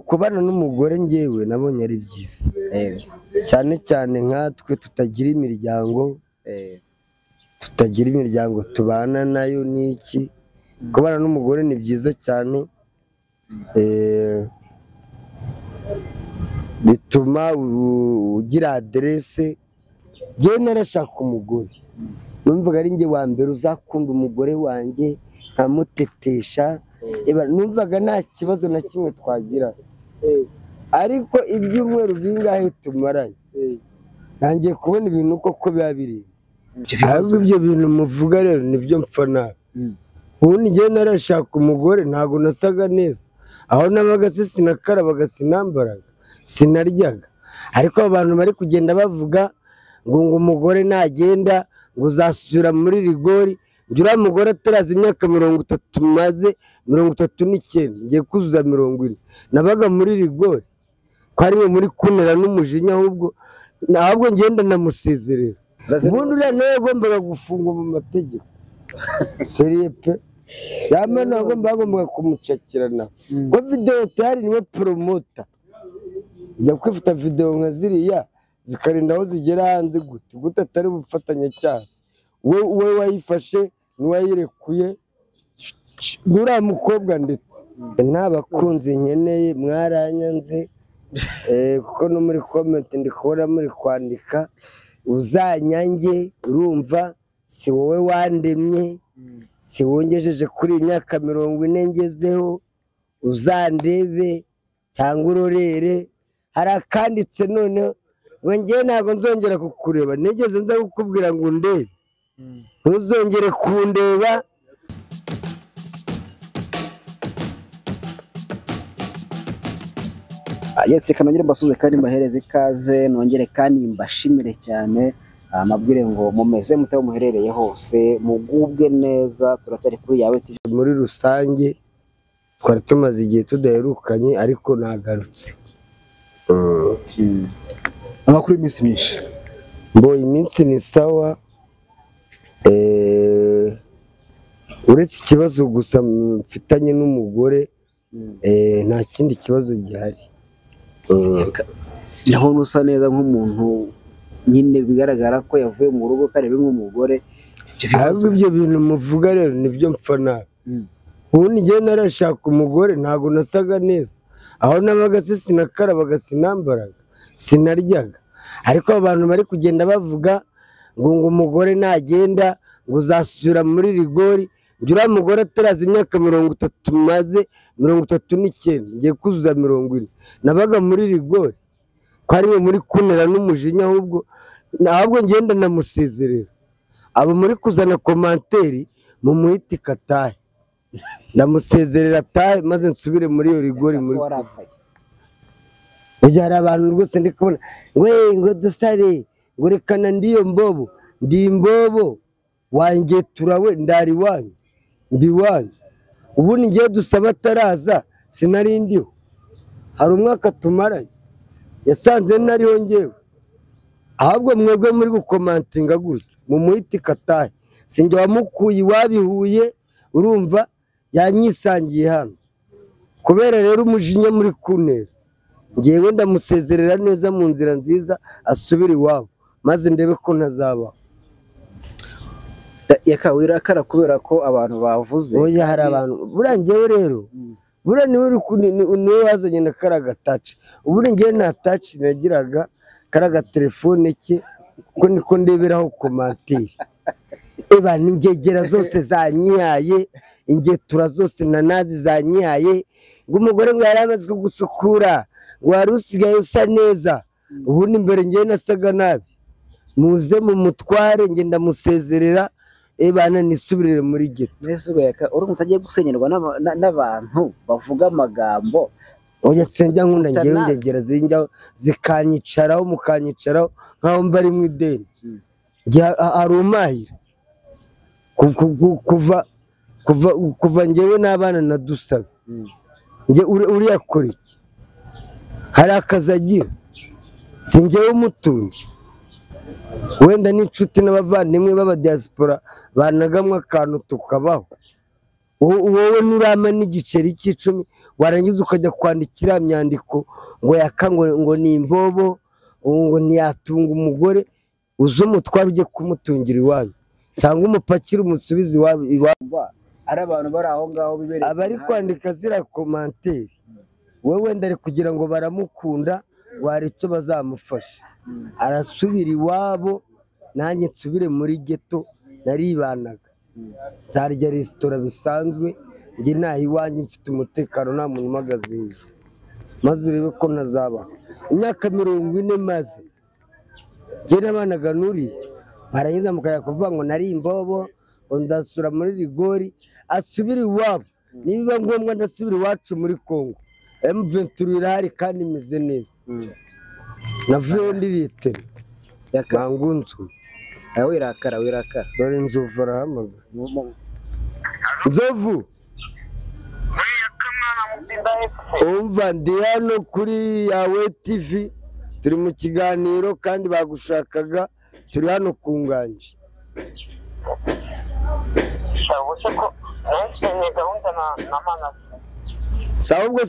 Kubana n'umugore ngewe nabonye ari byiza cyane cyane nkatwe tutagira imiryango, tutagira imiryango tubana nayo n'iki. Kubana n'umugore ni byiza cyane, bituma ugira aderese. Njyewe narashaka umugore, numvaga ari njye wa mbere uzakunda umugore wanjye nkamutetesha, numvaga nta kibazo na kimwe twagira. Ariko ibyumweru bingahe tumaranye ntangiye kubona ibintu koko biba birenze. Ahubwo ibyo bintu muvuga rero nibyo mpfa nabi. Ubundi njyewe narashaka umugore ntabwo nasaga neza, aho nabaga se sinakarabaga, sinambaraga, sinaryaga. Ariko abantu bari kugenda bavuga ngo umugore nagenda ngo uzasubira muri rigori. Uriya mugore ataraza imyaka 30 maze 39 ngiye kuzuza 40 nabaga muri rigori, ko ari muri kunera n'umujinya. Ahubwo ngenda namusezerera. Ubundi uriya nawe yagombaga gufungwa mu mategeko seriye pe, yamana bagombaga kumucakirana. Ko video tayari niwe promoter, ujya kwifata video nka ziriya zikarinda aho zigera hanze gute gute atari bufatanya cyase. We wayifashe n'uwayirekuye n'uriya mukobwa, ndetse nta bakunzi nkeneye, mwaranyanze. Kuko no muri comment ndi kubona muri kwandika uzanyange, urumva si wowe wandemye, si wongejeje kuri imyaka 40 ngezeho, uzandebe cyangwa urorere. Hari akanditse noneho ngo njyewe ntabwo nzongera kukureba, nigeze nza kukubwira ngo undebe, ntuzongere kundeba. Yes, reka nongere mbasuze kandi mbahereze ikaze, nongere kandi mbashimire cyane, amabwire ngo mumeze mute muherereye hose, mugubwe neza. Turacyari kuri Yawe TV. Muri rusange twari tumaze igihe tudaherukanye, ariko nagarutse. Amakuru y'iminsi myinshi. Mbo iminsi ni sawa, uretse ikibazo gusa mfitanye n'umugore, nta kindi kibazo gihari. Naho usa neza nk'umuntu nyine bigaragara ko yavuye mu rugo kandi ari nk'umugore. Ahubwo ibyo bintu muvuga rero nibyo mpfa nabi. Ubundi njyewe narashaka umugore ntabwo nasaga neza, aho nabaga se sinakarabaga, sinambaraga, sinaryaga. Ariko abantu bari kugenda bavuga ngo umugore nagenda ngo uzasubira muri rigori. Uriya mugore ataraza imyaka 30 maze 39 ngiye kuzuza 40 nabaga muri rigori, ko ari muri kunera n'umujinya. Ahubwo ngenda namusezerera. Abo muri kuzana komanteri mu muhiti katahe, ndamusezerera atahe maze nsubire muri iyo rigori. Muri burya hari abantu rwose ndi kubona ngo dusabe ngo rekana ndiyo mbobo, ndi imbobo wanjye turawe ndari wanyu ndi wanyu. Ubundi ngiye dusaba ataraza sinari ndiho, hari umwaka tumaranye yasanze nariho ngewe. Ahubwo mwebwe muri gukomantinga gutyo mu muhiti katahe, sinjye wamukuye iwabihuye, urumva yanyisangiye hano. Kubera rero umujinya muri kuntera, ngewe ndamusezerera neza mu nzira nziza asubire iwabo, maze ndebe ko ntazabaho. Yaka wirakara kubera ko abantu bavuze. Oya hari abantu buriya ngewe rero buriya niwe wazanye na kariya gataci. Ubundi ngewe nta taci nagiraga, kariya gatelefone ke kuko niko ndeberaho komantiri. Eba n'ingegera zose zanyihaye, ingetura zose nanazi zanyihaye, ngo umugore ngo yari amaze kugusukura, ngo wari usigaye usa neza. Ubundi mbere ngewe nasaga nabi. Muze mu mutware nge ndamusezerera, ebana nisubirire muri ghetto. Mbese urumva utagiye gusenyerwa n'abantu bavuga amagambo. Oya sinjya nkunda ngewe ingegera zinjya zikanyicaraho mukanyicaraho nkaho mbari mu ideni. Hari umahira kuva ngewe n'abana na Dusabe. Nge uriya akora iki? Hari akazi agira, si ngewe umutunze. Wenda n'inshuti n'abavandimwe b'abadiaspora banagamwe akantu tukabaho. Wowe nurama n'igiceri cy'icumi Warangiza ukajya kwandikira myandiko ngo yaka ngo ni imbobo, ngo ntiyatunga umugore. Uze umutware ujye kumutungira iwanyu, cyangwa umupakire umusubize iwabo. Ari abantu bari aho ngaho bibereye abari kwandika ziriya commentaire, wowe wenda ari kugira ngo baramukunda, wari icyo bazamufasha. Arasubira iwabo, nanjye nsubire muri ghetto naribanaga, nzarya resitora bisanzwe, njye ntaha iwanjye mfite umutekano, nta muntu uhagaze hejuru. Maze urebe ko ntazabaho imyaka 40 maze njye nabanaga n'uriya. Barangiza mukajya kuvuga ngo nari imbobo, ndasura muri rigori. Asubire iwabo, nibiba ngombwa ndasubira iwacu muri Kongo. M23 irahari kandi imeze neza. Navuyeyo ndi litiro ngangunzu. Wirakara. Dore Nzovu arahamagara. Nzovu, umva ndi hano kuri Yawe TV, turi mu kiganiro kandi bagushakaga, turi hano ku Nganji. Sawa, ubwo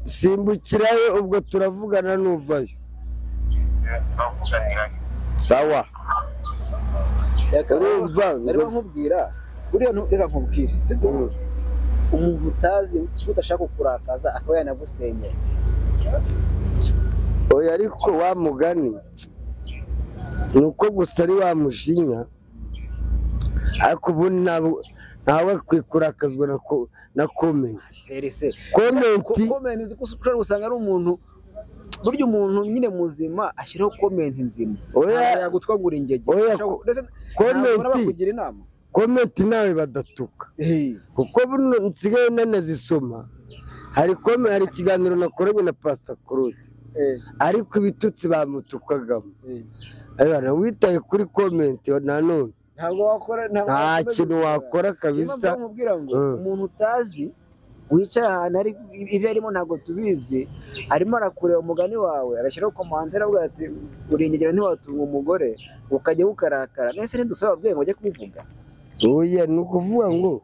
simbukirayo, ubwo turavugana nuvayo. Sawa. Urumva narimo nkubwira, buriya reka nkubwire, sibyo? Umuntu utazi udashaka kukurakaza akaba yanagusenyera. Oya, ariko wa mugani nuko gusa ari wa mushinya, ariko ubundi ntawe akwiye kurakazwa na comment. Comment uzi ko ushobora gusanga ari umuntu, burya umuntu nyine muzima ashyiraho comment nzima. Oya, yagutwagura ingege. Comment kugira inama. Comment nawe badatuka. Kuko buno nsigaye nanazisoma. Hari comment, hari ikiganiro nakoranye na Pastor Claude. Ariko ibitutsi bamutukagamo. Abana witaye kuri comment nanone. Ntabwo wakora, nta kintu wakora kabisa. Nkubwira ngo umuntu utazi wicaye ahantu ari ibyo arimo ntabwo tubizi, arimo arakureba umugani wawe, agashyiraho commentaire avuga ati uringegera ntiwatunga umugore, ukajya ukarakara. Nese ntidusaba ababyeyi ngo bajye kubivuga. Oya, ni ukuvuga ngo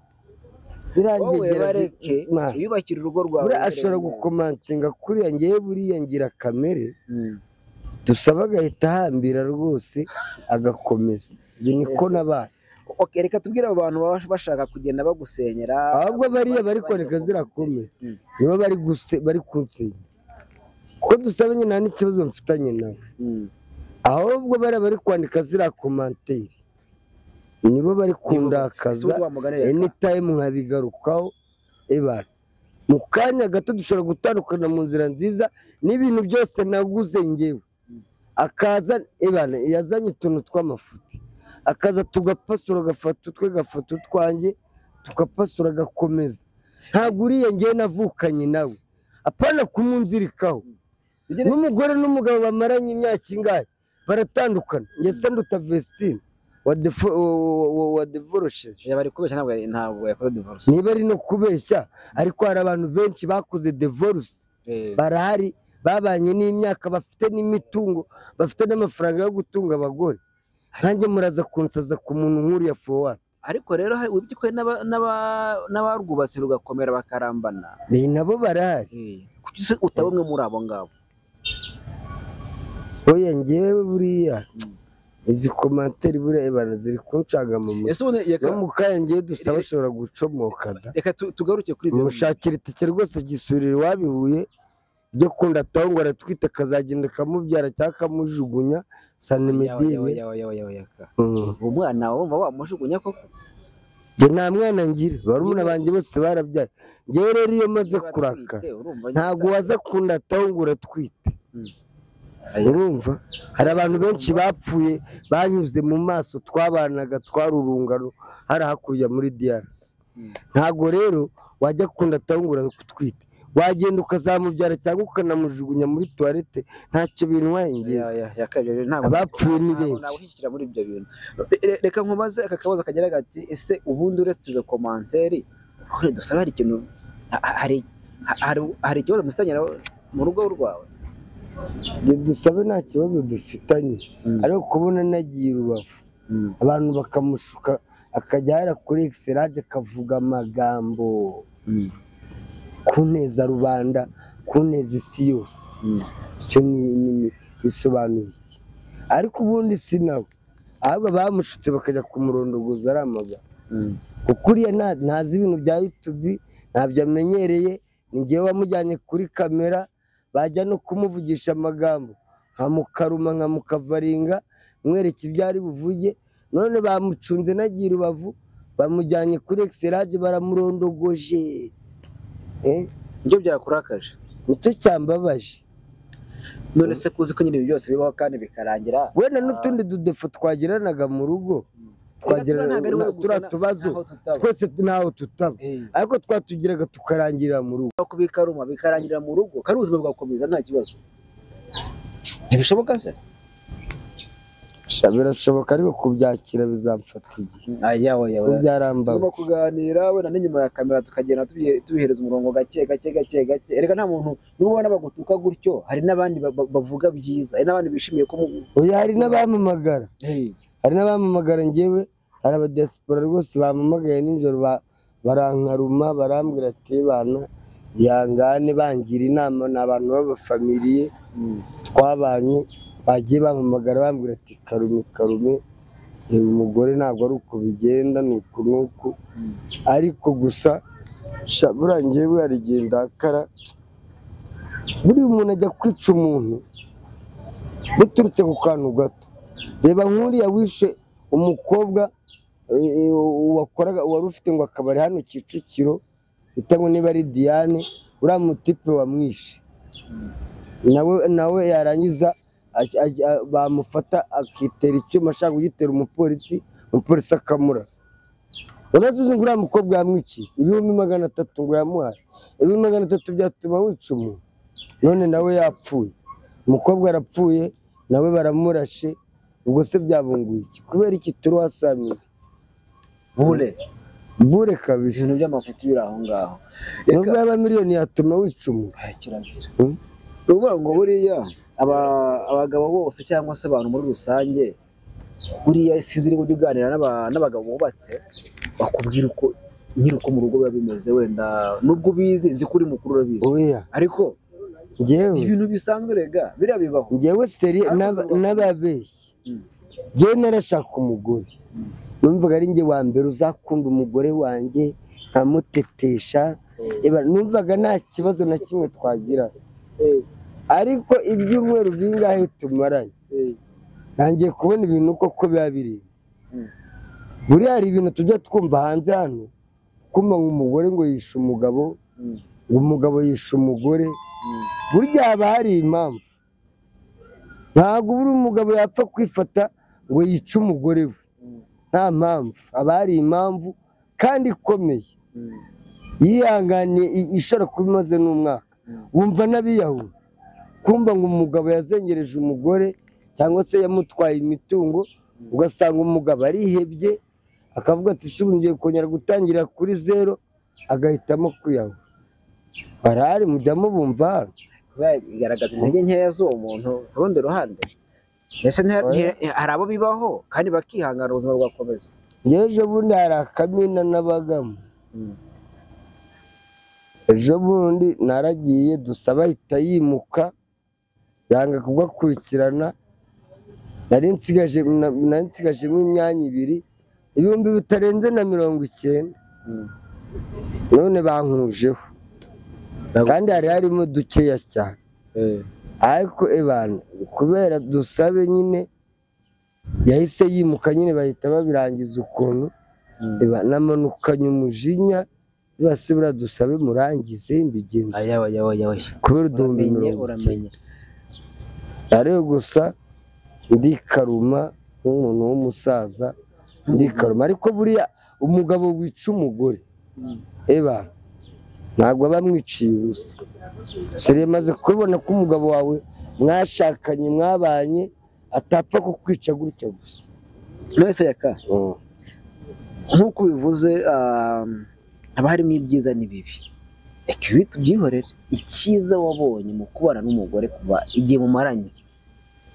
zirangegera bareke wiyubakire urugo rwawe. Buriya ashobora gukomantinga kuriya, ngewe buriya ngira kamere dusaba agahita ahambira rwose agakomeza. Njye niko nabaye. Okay, reka tubwire abo bantu baba bashaka kugenda bagusenyera. Ahubwo bariya bari kwandika zirakomeye, nibo bari kunsenya, kuko dusabe nyine nta n'ikibazo mfitanye nawe. Ahubwo bariya bari kwandika ziriya commentaire nibo bari kundakaza anytime nkabigarukaho. Ebana mu kanya gato dushobora gutandukana mu nzira nziza n'ibintu byose naguze ngewe. Akaza ebana yazanye utuntu tw'amafuti, akaza tugapasura, agafata utwe, gafata utwanjye, tugapasura agakomeza. Ntabwo uriya ngewe navukanye nawe, apana kumunzirikaho. N'umugore n'umugabo bamaranye imyaka ingahe baratandukana. Njye se nduta Vestine wa divorce. Bari kubeshya, ntabwo yakoze divorce. Niba ari no kubeshya, ariko hari abantu benshi bakoze divorce barahari, babanye n'imyaka, bafite n'imitungo, bafite n'amafaranga yo gutunga abagore. Nanjye muraza kunsaza ku muntu nk'uriya forward. Ariko rero wibyukwe n'abarwubatse rugakomera bakarambana, ni nabo barahari. Kuki utaba umwe muri abo ngabo? Oya, ngewe buriya izi commentaire buriya bana ziri kuncaga mu mutwe. No mu kanya ngewe dusaba ashobora gucomoka da. Reka tugaruke kuri ibyo. Mushakira itike rwose gisurira iwabihuye byo kunda ngo aratwite akazagenda kamubyara cyangwa akamujugunya sanimedine. Umwana wumva wamujugunya koko? Njye nta mwana ngira, barumuna banjye bose barabyaye. Njyewe rero iyo maze kurakara ntabwo waza kundataho ngo uratwite. Urumva hari abantu benshi bapfuye banyuze mu maso, twabanaga twari urungano hari hakurya muri DRC. Ntabwo rero wajya kundataho ngo uratwite, wagenda ukazamubyara cyangwa ukanamujugunya muri toilette, ntacyo bintwaye ngewe. Abapfuye ni benshi. Ntabwo muri ibyo bintu. Reka nkubaze aka kabazo kagira gati, ese ubundi uretse izo commentaire dusaba hari ikintu, hari ikibazo mufitanye mu rugo rwawe? Dusabe nta kibazo dufitanye, ariko kubona nagiye Rubavu abantu bakamushuka akajya hara kuri Exerage akavuga amagambo. Kuneza rubanda, kuneza isi yose, icyo ni bisobanuye iki? Ariko ubundi si nawe, ahubwo bamushutse bakajya kumurondogoza ari amagambo. Kuko uriya ntazi ibintu bya YouTube, ntabyo amenyereye. Ni njyewe wamujyanye kuri kamera, bajya no kumuvugisha amagambo nkamukaruma nkamukavaringa, mwereka ibyo ari buvuge. None bamucunze nagiye Rubavu, bamujyanye kuri Exerage baramurondogoje. Nibyo byakurakaje, nicyo cyambabaje. None se kuzi ko nyine ibi byose bibaho kandi bikarangira, wenda n'utundi dudefo twagiranaga mu rugo, twagirana turiya tubazo twese ntaho tutaba, ariko twatugiraga tukarangirira mu rugo. Kubikaruma bikarangirira mu rugo, kandi ubuzima bugakomeza nta kibazo. Ntibishoboka se? Birashoboka, ariko kubyakira bizamfata igihe. Tugomba kuganira wenda n'inyuma ya kamera, tukagenda tubihereza umurongo gake gake gake gake. Erega nta muntu nubwo ubona bagutuka gutyo, hari n'abandi bavuga byiza, hari n'abandi bishimiye ko oya, hari n'abamamagara, hari n'abamamagara. Njyewe hari abadiaspora rwose bamamagaye nijoro, barankaruma, barambwira ati bana ihangane, bangira inama. Ni abantu b'abafamiliye twabanye, bagiye bamamagara bambwira ati karume karume, umugore ntabwo ari uko bigenda, ni uku n'uku. Ariko gusa buriya njyewe hari igihe ndakara. Buriya umuntu ajya kwica umuntu biturutse ku kantu gato. Reba nk'uriya wishe umukobwa wakoraga, wari ufite ngo akabari hano Kicukiro, bita ngo niba ari Diane, uriya mutipe wamwishe nawe yarangiza bamufata akitera icyuma ashaka kugitera umupolisi, umupolisi akamurasa. Urazuze ngo uriya mukobwa yamwiciye 300,000 ngo yamuhaye. 300,000 byatuma wica umuntu. None nawe yapfuye, umukobwa arapfuye, nawe baramurashe. Ubwo se byabunguye iki? Kubera iki turuhasamire bure bure kabisa. Ibintu by'amafuti biri aho ngaho. Nubwo yaba miliyoni yatuma wica umuntu. Kirazira. Uvuga ngo buriya abagabo bose cyangwa se abantu muri rusange, buriya sinzi niba ujya uganira n'abagabo bubatse, bakubwira uko nyiri uko mu rugo biba bimeze. Wenda nubwo ubizi, nzi ko uri mukuru urabizi, ariko ibintu bisanzwe rega biriya bibaho. Njyewe seri n'ababeshyi, njyewe narashaka umugore, numvaga ari njye wa mbere uzakunda umugore wanjye nkamutetesha, numvaga nta kibazo na kimwe twagira. Ariko ibyumweru bingahe tumaranye, ntangiye kubona ibintu koko biba birenze. Buriya hari ibintu tujya twumva hanze hano, kumva ngo umugore ngo yishe umugabo, ngo umugabo yishe umugore. Burya haba hari impamvu. Ntabwo buri umugabo yapfa kwifata ngo yice umugore we nta mpamvu. Haba hari impamvu kandi ikomeye, yihanganiye, ishobora kuba imaze n'umwaka. Wumva n'abiyahura, kumva ngo umugabo yazengereje umugore cyangwa se yamutwaye imitungo, ugasanga umugabo arihebye akavuga ati si ubu ngiye kongera gutangira kuri zero, agahitamo kwiyahura. Barahari, mujya mubumva hano. Bigaragaza intege nkeya z'uwo muntu. Ku rundi ruhande mbese hari abo bibaho kandi bakihangana, ubuzima bugakomeza. Ejo bundi hari akamina n'abagamo. Ejo bundi naragiye dusaba ahita yimuka, yanga kugakurikirana. Nari nsigajemo imyanya ibiri, 90,000 bitarenze na 90. None bankujeho, kandi hari harimo dukeya cyane. Ariko ebana kubera dusabe nyine yahise yimuka nyine, bahita babirangiza ukuntu. Namanukanye umujinya, bose buriya dusabe murangize mbigenze. Kubera 90,000. Ariko gusa ndikaruma nk'umuntu w'umusaza, ndikaruma. Ariko buriya umugabo wica umugore eba ntabwo aba amwiciye ubusa. Seri maze kubona ko umugabo wawe mwashakanye mwabanye atapfa kukwica gutya gusa. Mwese yaka nk'uko ubivuze, haba harimo ibyiza n'ibibi. Reka ibi tubyihorere. Icyiza wabonye mu kubana n'umugore kuva igihe mumaranye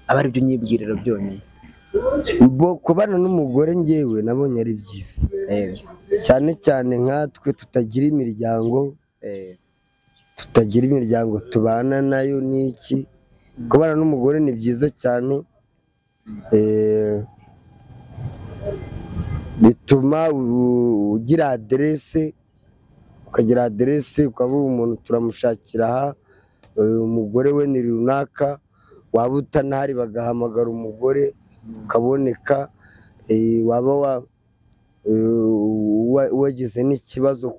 aba aribyo nyibwiriro byonyine. Kubana n'umugore njyewe nabonye ari byiza, cyane cyane nkatwe tutagira imiryango. tutagira imiryango tubana nayo n'iki. Kubana n'umugore ni byiza cyane, bituma ugira aderese, ukagira aderese ukaba umuntu turamushakira aha, umugore we ni runaka, waba utanahari bagahamagara umugore ukaboneka, waba wagize n'ikibazo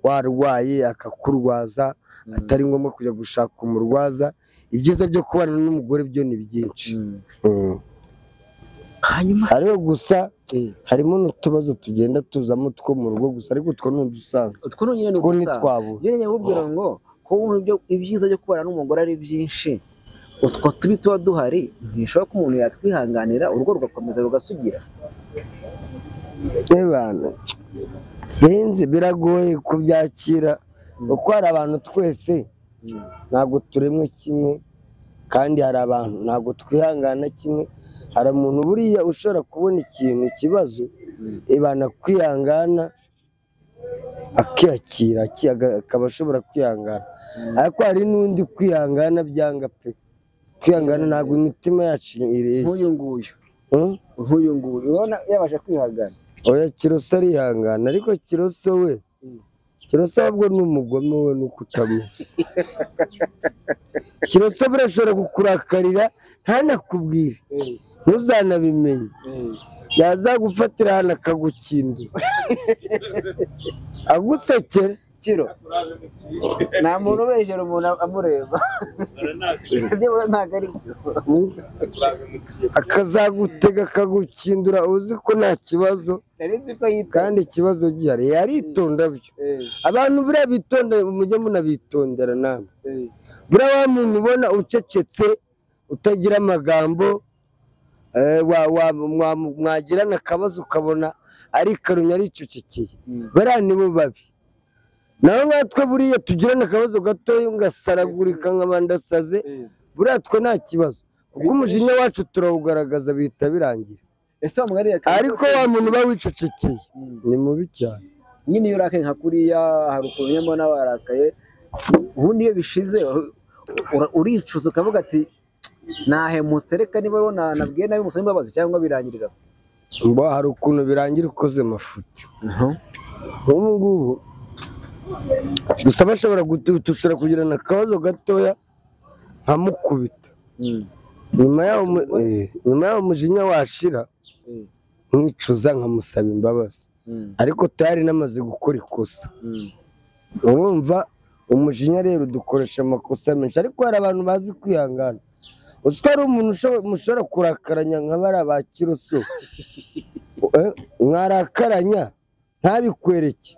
warwaye akakurwaza, atari ngombwa kujya gushaka umurwaza. Ibyiza byo kubana n'umugore byo ni byinshi. Hanyuma ariko gusa harimo n'utubazo tugenda tuzamo two mu rugo gusa, ariko utwo ni udusanzwe, utwo ntitwabura. Njye nkubwira ngo ko ibyiza byo kubana n'umugore ari byinshi, utwo tubi tuba duhari ntishobora ko umuntu yatwihanganira urugo rugakomeza rugasugira. Sinzi, biragoye kubyakira kuko hari abantu twese ntabwo turemwe kimwe, kandi hari abantu ntabwo twihangana kimwe. Hari umuntu buriya ushobora kubona ikintu ikibazo ibana kwihangana akiyakira, akaba ashobora kwihangana, ariko hari n'undi kwihangana byanga pe. Kwihangana ntabwo imitima yacu ireshya. Nk'uyu nguyu nk'uyu nguyu ubona yabasha kwihangana. Oya, Kiroso arihangana, ariko Kiroso we, Kiroso ahubwo ni umugome we nuko utamuzi. Kiroso burashobora kukurakarira ntanakubwire, ntuzanabimenye, yazagufatira hano akagukindura agusekera. Kiro nta muntu ubeshyera umuntu amureba, akazagutega akagukindura uzi ko nta kibazo, kandi ikibazo gihari. Yaritonda byo, abantu buriya bitonda, mujye munabitondera namwe. Buriya wa muntu ubona ucecetse utagira amagambo, mwagirana akabazo ukabona arikarumye aricecekeye, bariya nibo babi. Naho nkatwe buriya tugirana akabazo gatoya ngasaragurika nkabandasaze, buriya twe nta kibazo kuko umujinya wacu turawugaragaza bihita birangira. Ariko wa muntu uba wicecekeye ni mubi cyane. Nyine iyo urakaye nka kuriya, hari ukuntu mbona warakaye, ubundi iyo bishize uricuza ukavuga ati nahemutse, reka niba nabwiye nabi musaba imbabazi, cyangwa birangirira. Hari ukuntu birangira ukoze amafuti. Nk'ubu ngubu gusa bashobora dushobora kugirana akabazo gatoya nkamukubita, nyuma yaho umujinya washira nkicuza nkamusaba imbabazi, ariko tayari namaze gukora ikosa. Urumva umujinya rero dukoresha amakosa menshi, ariko hari abantu bazi kwihangana. Uzi ko hari umuntu mushobora kurakaranya nka bariya ba Kiroso, mwarakaranya ntabikwereke,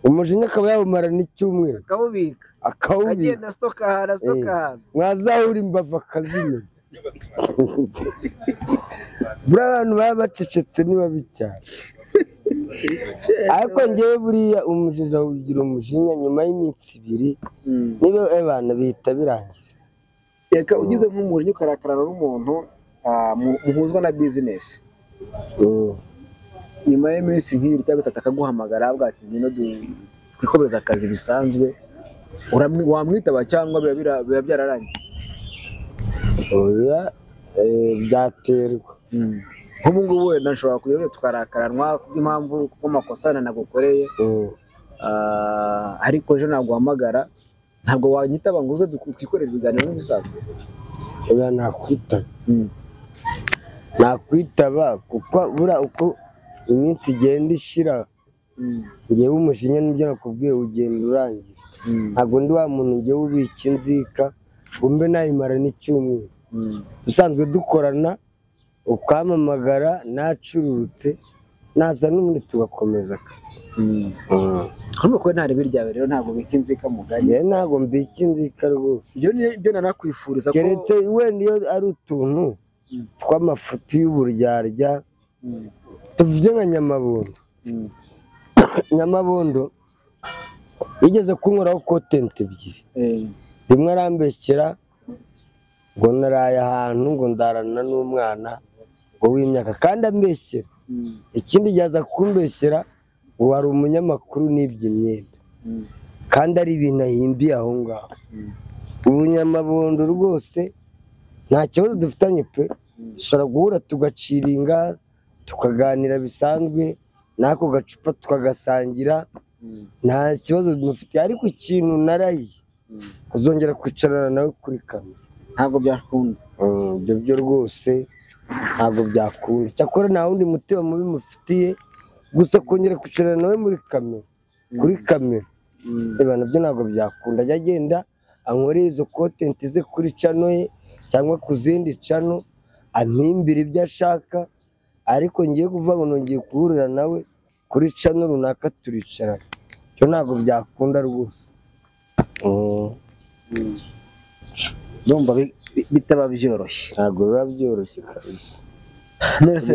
umujinya akaba yawumara n'icyumweru akawubika, akagenda stoka ahantu stoka ahantu, mwazahura imbavu akazimenya. Buriya abantu baba bacecetse ni babi cyane. Ariko ngewe buriya umujinya ugira umujinya nyuma y'iminsi ibiri niba abantu bihita birangira. Reka ugize nk'umujinya ukarakarana n'umuntu muhuzwa na bizinesi, nyuma y'iminsi nk'ibiri cyangwa itatu akaguhamagara avuga ati ngwino twikomereze akazi bisanzwe, wamwitaba cyangwa biba byararangiye? Oya, byaterwa. Nk'ubu ngubu wenda nshobora kujya tukarakaranwa kubw'impamvu kubw'amakosa nagukoreye, ariko ejo naguhamagara ntabwo wanyitaba ngo uze twikorere ibiganiro nk'ibisanzwe. Oya, nakwitaba, nakwitaba kuko buriya uko iminsi igenda ishira ngewe umujinya nibyo nakubwiye ugenda urangira. Ntabwo ndi wa muntu ngewe ubika inzika ngo mbe nayimara n'icyumweru. Dusanzwe dukorana, ukampamagara nacururutse naza n'ubundi tugakomeza akazi. Hano ko nta ribi ryawe rero ntabwo ubika inzika mugani. Njyewe ntabwo mbika inzika rwose. Ibyo nanakwifuriza ko keretse wenda iyo ari utuntu tw'amafuti y'uburyarya, tuvuge nka Nyamabondo. Nyamabondo yigeze kunkoraho kontenti ebyiri, rimwe arambeshyera ngo naraye ahantu ngo ndarana n'umwana ngo w'imyaka, kandi ambeshyera. Ikindi gihe aza kumbeshyera ngo hari umunyamakuru nibye imyenda. Kandi ari ibintu ahimbiye aho ngaho. Ubunyamabondo rwose nta kibazo dufitanye pe. Dushobora guhura tugaciringa, tukaganira bisanzwe, n'ako gacupa tukagasangira, nta kibazo dufite. Ariko ikintu narahiye kuzongera kwicarana nawe kuri kamera ntabwo byakunda. Ibyo byo rwose ntabwo byakunda. Cyakora nta wundi mutima mubi mufitiye, gusa kongera kwicarana nawe muri kamera, kuri kamera reba nabyo ntabwo byakunda. Ajya agenda ankoreye izo kontenti ze kuri cano ye cyangwa ku zindi cano, ampimbira ibyo ashaka, ariko ngiye kuvuga ngo nongeye guhurira nawe kuri cano runaka turicarana, ibyo ntabwo byakunda rwose. Ndumva bitaba byoroshye. Ntabwo biba byoroshye kabisa. None se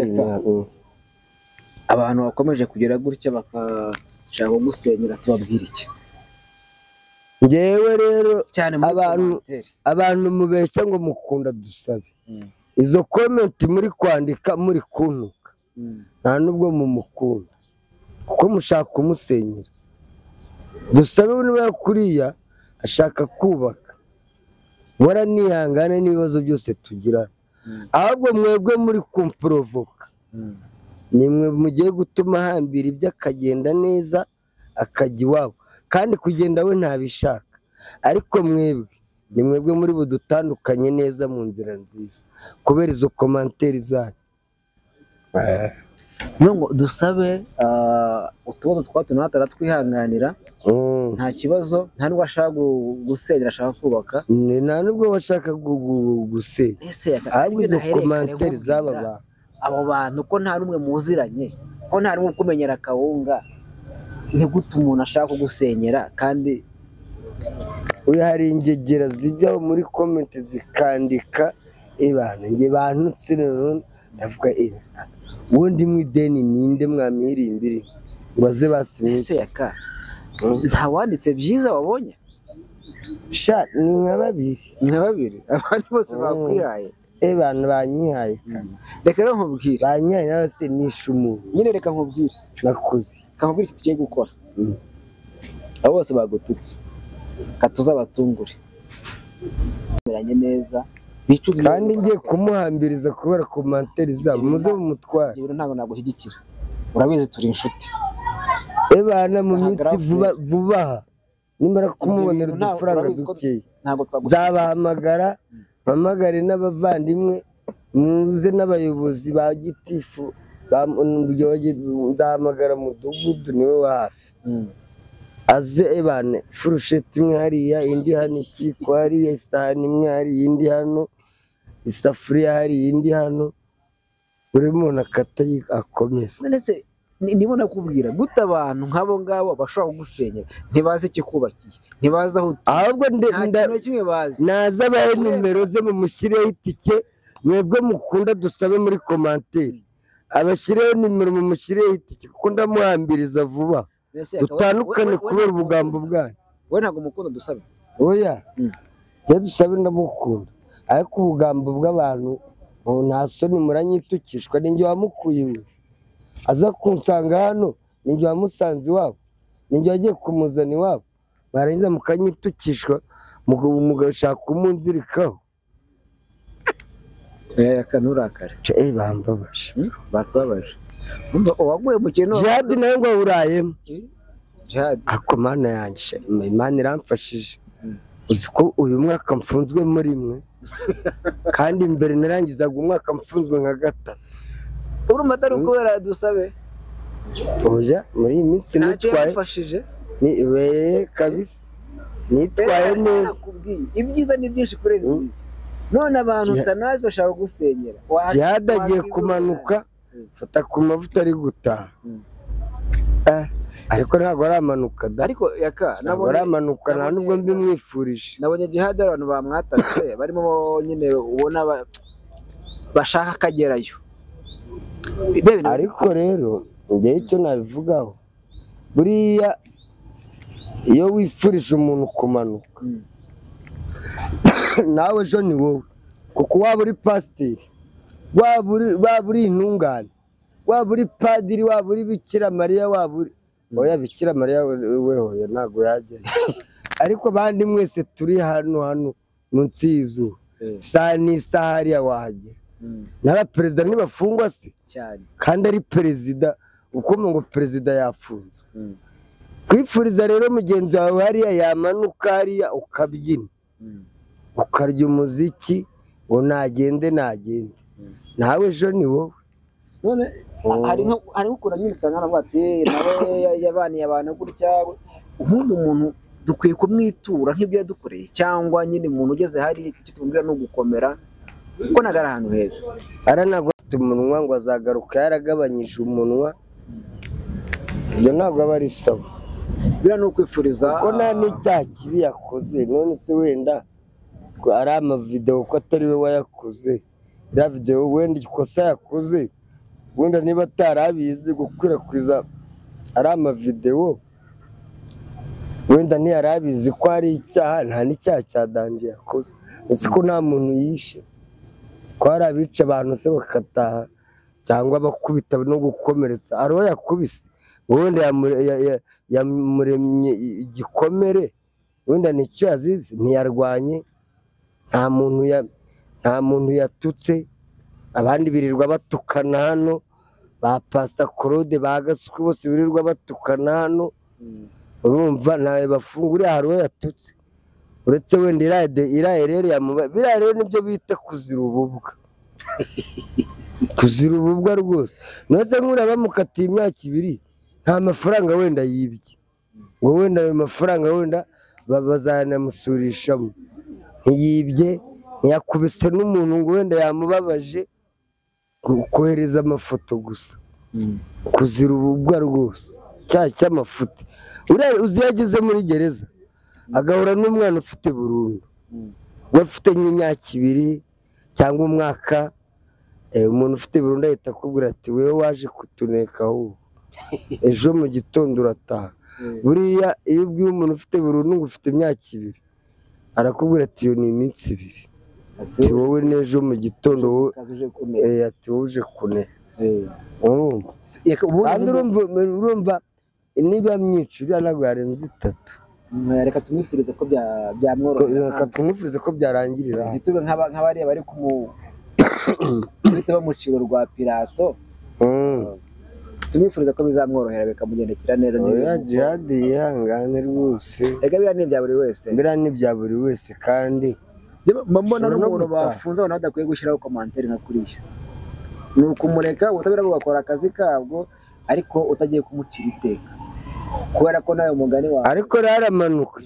abantu bakomeje kugera gutya bakashaka kugusenyera tubabwira iki? Ngewe rero cyane abantu mubeshya ngo mukunda Dusabe, izo komenti muri kwandika muri kuntuka nta nubwo mumukunda kuko mushaka kumusenyera. Dusabe niba kuriya ashaka kubaka, waranihangane n'ibibazo byose tugirana, ahubwo mwebwe muri kumprovoka nimwe mugiye gutuma hambira ibyo akagenda neza akajya iwabo, kandi kugenda we ntabishaka, ariko mwebwe ni mwebwe muri budutandukanye neza mu nzira nziza kubera izo komanteri zanyu. Ngo Dusabe utubazo twa hato aratwihanganira, nta kibazo, nta nubwo ashaka gusenyera, ashaka kubaka. Nta nubwo bashaka gusenya, ahubwo izo komanteri z'aba bantu, abo bantu ko nta n'umwe muziranye, ko nta n'umwe ukumenyera akawunga, ni gute umuntu ashaka kugusenyera? Kandi hari ingegera zijyaho muri komenti zikandika ibana nge bantutse, ndavuga ubundi mu ideni ninde mwamihirimbiri ngo aze basimye. Ese yaka nta wanditse byiza wabonye? Sha ni nka babiri, ni nka babiri, abandi bose bakwihaye. Abantu banyihaye kabisa. Reka rero nkubwire, banyihaye nawe se nishe umuntu nyine. Reka nkubwire, nakuze nkubwire iki tugiye gukora. Abo bose bagututse katuzabatungure meranye neza bicuza, kandi ngiye kumuhambiriza kubera komanteri zabo muze mumutware. Ibyo ntabwo nagushyigikira, urabizi turi inshuti. Ebana mu minsi vuba aha nimara kumubonera udufaranga dukeya nzabahamagara, mpamagare n'abavandimwe, muze n'abayobozi ba gitifu, nzahamagara mudugudu niwe wa hafi, aze ebane furusheti imwe hariya, indi hano, ikiko hariya, isahani imwe hariya, indi hano, isafuriya hariya, indi hano, buri muntu akata akomeza. Ndimo nakubwira gute abantu nk'abo ngabo bashobora kugusenyera, ntibazi ikikubakiye, ntibazi aho utuye, ahubwo kimwe bazi. Naza abahe nimero ze mumushyireho itike, mwebwe mukunda Dusabe muri komanteri abashyireho nimero mumushyireho itike, kuko ndamuhambiriza vuba dutandukane kubera ubugambo bwanyu. We ntabwo mukunda Dusabe? Oya, njye Dusabe ndamukunda, ariko ubugambo bw'abantu nta soni muranyitukishwa. Ninjye wamukuye iwe aza kunsanga hano, ninjye wamusanze iwabo, ninjye wagiye kumuzana iwabo, barangiza mukanyitukishwa mugashaka kumunzirikaho. Nturakare, bambabaje, bakubabaje. Uwaguye mu kintu Jihadi nawe ngo awurayemo. Ako Mana yanjye, Imana iramfashije. Uzi ko uyu mwaka mfunzwe muri mwe, kandi mbere narangizaga umwaka mfunzwe nka gatatu. Urumva atari ukubera Dusabe? Oya, muri iyi minsi nitwaye kabisa, nitwaye neza. Ibyiza ni byinshi kuri izi. None abantu utanazi bashaka kugusenyera. Jihadi agiye kumanuka, fata ku mavuta ari gutaha. Ariko ntabwo aramanuka da. Ariko yaka ntabwo aramanuka, nta nubwo mbimwifurije. Nabonye Jihadi abantu bamwatatse barimo nyine ubona bashaka akagerayo. Ariko rero njyewe icyo nabivugaho, buriya iyo wifurije umuntu kumanuka nawe ejo ni wowe, kuko waba uri pasiteri, waba uri intungane, waba uri padiri, waba uri Bikira Mariya, waba uri Oya, Bikira Mariya we hoya ntabwo yajyayo, ariko abandi mwese turi hano munsi y'izuba, isaha n'isaha hariya wahagera. N'abaperezida ntibafungwa se? Cyane. Kandi ari perezida, ukumva ngo perezida yafunzwe. Kwifuriza rero mugenzi wawe hariya yamanuka hariya ukabyina, ukarya umuziki ngo nagende nagende, nawe ejo ni wowe. None hari nk'ukuntu nyine usanga navuga ati nawe yabaniye abantu gutya, ubundi umuntu dukwiye kumwitura nk'ibyo yadukoreye, cyangwa nyine umuntu ugeze hariya icyo tumubwira ni ugukomera, kuko ntabwo ari ahantu heza. Aranagwa afite umunwa ngo azagaruka yaragabanyije umunwa, ibyo ntabwo aba ari sawa. Biriya ni ukwifuriza, kuko nta n'icyaha kibi yakoze. None se wenda ari amavidewo ko atari we wayakoze, iriya videwo wenda ikosa yakoze, wenda niba atarabizi gukwirakwiza ari amavidewo, wenda ntiyarabizi ko ari icyaha, nta n'icyaha cya danje yakoze. Ese ko nta muntu yishe, ko hari abica abantu se bakataha, cyangwa bakubita no gukomeretsa, hari uwo yakubise wenda yamuremye igikomere, wenda nicyo yazize, ntiyarwanye, nta muntu yatutse. Abandi birirwa batukana hano, ba Pastor Claude, ba Gasuku bose birirwa batukana hano, urumva ntawe bafungura, hari uwo yatutse uretse wenda iriya rero biriya rero nibyo bita kuzira ububwa. Kuzira ububwa rwose. Nose nk'uriya bamukatiye imyaka 2 nta mafaranga wenda yibye, ngo wenda ayo mafaranga wenda bazanamusurishamo, ntiyibye, ntiyakubise n'umuntu ngo wenda yamubabaje, kohereza amafoto gusa. Kuzira ububwa rwose, cyaha cy'amafuti. Uriya uzi iyo ageze muri gereza agahura n'umwana ufite burundu, we afite nk'imyaka 2 cyangwa umwaka, umuntu ufite burundu ahita akubwira ati wewe waje kutuneka ahubwo ejo mu gitondo urataha. Buriya iyo ubwiye umuntu ufite burundu ngo ufite imyaka 2, arakubwira ati iyo ni iminsi 2, ati wowe n'ejo mu gitondo ati wowe uje kuneka. Urumva? Kandi urumva niba myinshi uriya ntabwo yarenze 3. Reka tumwifurize ko byamworohera, reka tumwifurize ko byarangirira, ntitube nk'abariya bari guhita bamucira rwa Pilato. Tumwifuriza ko bizamworohera bikamugendekera neza. Oya, Djihad yihangane rwose, reka biriya ni ibya buri wese, biriya ni ibya buri wese. Kandi mbona n'umuntu bafunze abantu badakwiye gushyiraho komantere nka kuriya, ni ukumureka ubutabera bugakora akazi kabwo, ariko utagiye kumucira iteka, kubera ko nawe umugani wawe. Ariko raramanuka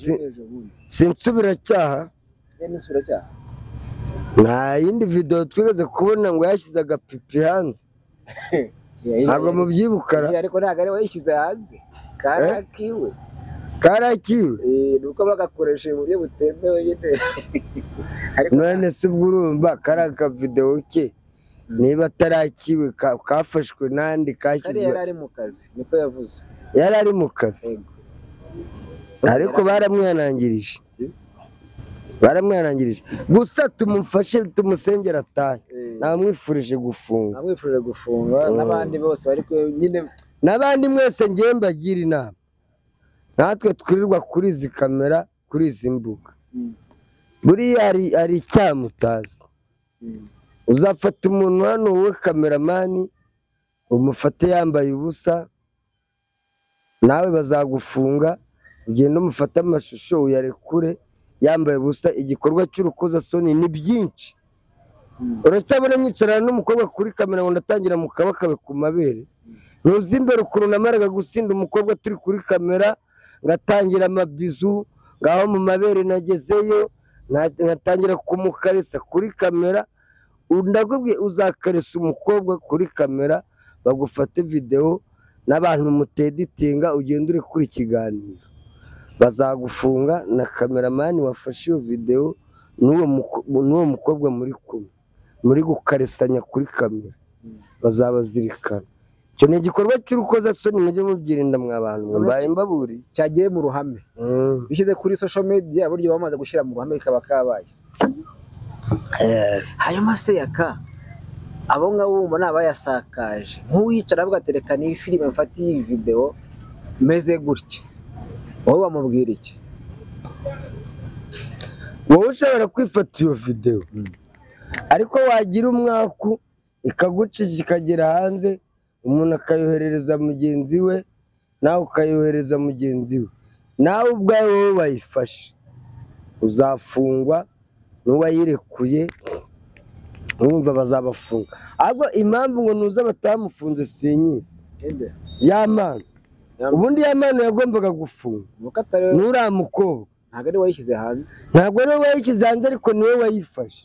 si insubiracyaha, nta yindi video twigeze kubona ngo yashyize agapipi hanze, ntabwo mubyibukara. Ariko ntabwo ari we yishyize hanze, karakiwe karakiwe, nuko bagakoresha mu buryo butemewe nyine. None se ubwo urumva kari akavidewo ke niba atarakiwe kafashwe n'andi kashyizwe, yari ari mu kazi, niko yavuze, yari ari mu kazi, ariko baramwihanangirije, baramwihanangirije. Gusa tumufashe tumusengera atahe, namwifurije gufunga, namwifurije gufunga n'abandi bose bari nyine, n'abandi mwese ngiye mbagira inama, natwe twirirwa kuri izi kamera, kuri izi mbuga, buriya hari icyaha mutazi. Uzafata umuntu hano wowe kameramani umufate yambaye ubusa, nawe bazagufunga, ugende umufate amashusho uyarekure yambaye ubusa. Igikorwa cy'urukozasoni ni byinshi. Uracyabona nyicarana n'umukobwa kuri kamera ngo ndatangira mukabakabe ku mabere, ntuzi imbere ukuntu namaraga gusinda umukobwa turi kuri kamera, ngatangira amabizu ngaho mu mabere nagezeyo, ngatangira kumukaresa kuri kamera. Ndakubwiye uzakaresa umukobwa kuri kamera bagufate video n'abantu muteditinga, ugenda uri kuri ikiganiro, bazagufunga na kameramani wafashe iyo video n'uwo mukobwa muri kumwe muri gukaresanya kuri kamera, bazabazirikana. Icyo ni igikorwa cy'urukozasoni, mujye mubyirinda mwa bantu, mbaye mbaburiye. Cyagiye mu ruhame, bishyize kuri social media, buryo bamaze gushyira mu ruhame bikaba kabaye. Hanyuma se Yaka, abo ngabo bumva ni abayasakaje, nk'uwicara avuga ati reka ni filime mfate iyi video meze gutya, wowe wamubwira iki? Wowe ushobora kwifata iyo videwo ariko wagira umwaku ikagucisha ikagera hanze, umuntu akayoherereza mugenzi we, nawe ukayohereza mugenzi we, nawe ubwawe wowe wayifashe uzafungwa, n'uwayirekuye urumva bazabafunga. Ahubwo impamvu ngo nuza batamufunze sinyizi. Yampano ubundi Yampano yagombaga gufunga n'uriya mukobwa ntabwo ari we wayishyize hanze, ntabwo ari we wayishyize hanze ariko niwe wayifashe.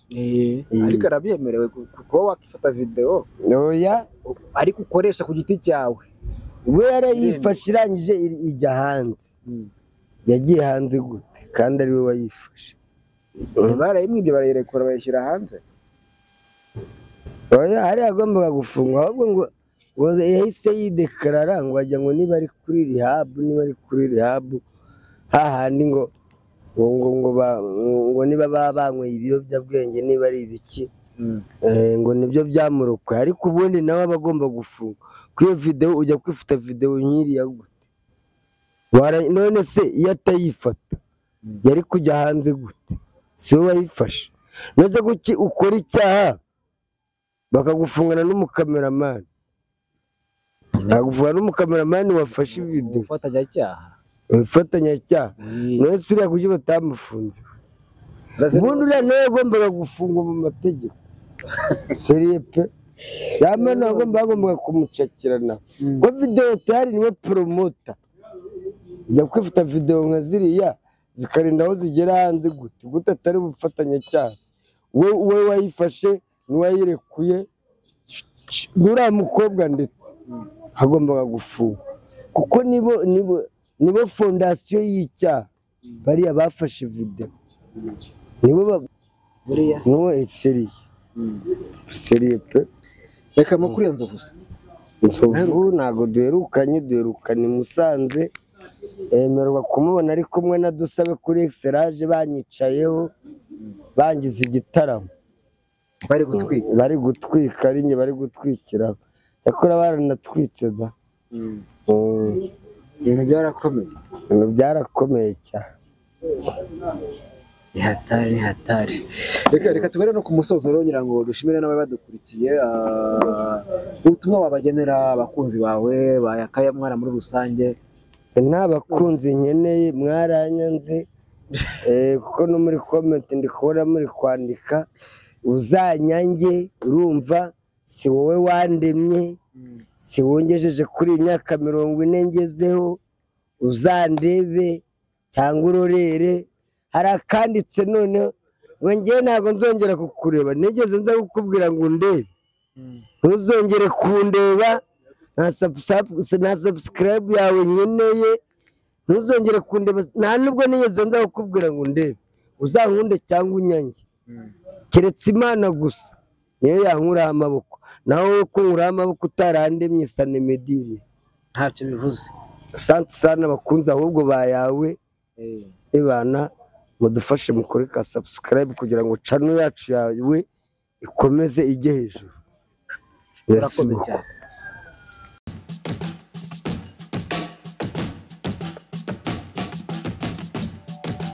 Ariko arabyemerewe kuba wakifata videwo oya ariko ukoresha ku giti cyawe. We yarayifashe irangije ijya hanze. Yagiye hanze gute kandi ari we wayifashe? Barayimwibye barayirekura bayishyira hanze. Oya hari yagombaga gufungwa, ahubwo ngo yahise yidekarara ngo ajya ngo niba ari kuri rehab, niba ari kuri rehab hahandi ngo ngo ngo ngo niba banyweye ibiyobyabwenge niba ari ibiki ngo nibyo byamurokoye. Ariko ubundi nawe aba agomba gufunga. Ku iyo videwo ujya kwifata videwo nk'iriya gute? None se iyo atayifata yari kujya hanze gute? Si we wayifashe? None kuki ukora icyaha bakagufungana n'umukameramani? Bakagufungana n'umukameramani wafashe videwo. Ubufatanyacyaha. Ubufatanyacyaha. None se uriya kuki batamufunze? Ubundi uriya nawe yagombaga gufungwa mu mategeko. Seriye pe. Yampano bagombaga kumucakirana. Ko videwo tayari niwe promota. Ujya kwifata videwo nka ziriya zikarinda aho zigera hanze gute? Gute atari ubufatanyacyaha? We wayifashe n'uwayirekuye n'uriya mukobwa ndetse hagombaga gufungwa, kuko nibo fondasiyo y'icyaha. Bariya bafashe videwo nibo nibo seriye seriye pe. Reka makuru ya Nzovu se. Nzovu ntabwo duherukanye, duherukanye Musanze. Emerwa kumubona ari kumwe na Dusabe kuri Exerage, banyicayeho bangize igitaramo, bari gutwika, bari gutwika ari njye bari gutwikira, cyakora baranatwitse da. Ibintu byarakomeye, ibintu byarakomeye cyane. Ni hatari, ni hatari. Reka tugere no ku musozo rero ngira ngo dushimire n'abadukurikiye. Ubutumwa wabagenera abakunzi bawe ba Yakaya Mwana muri rusange? Nta bakunzi nkeneye, mwaranyanze kuko no muri comment ndi kubona muri kwandika uzanyange, urumva si wowe wandemye, si wongejeje kuri imyaka 40 ngezeho, uzandebe cyangwa urorere. Hari akanditse noneho ngo ngewe ntabwo nzongera kukureba, nigeze nza kukubwira ngo undebe, ntuzongere kundeba, nta subscribe yawe nkeneye, ntuzongere kundeba, nta nubwo nigeze nza kukubwira ngo undebe, uzankunde cyangwa unyange, keretse Imana gusa niyo yankuraho amaboko. Naho wowe kunkuraho amaboko utarandemye sanemedire ntacyo bivuze. Asante sana bakunze ahubwo bayawe ibana, mudufashe mukore ka subscribe kugira ngo channel yacu yawe ikomeze ijye hejuru. Urakoze cyane.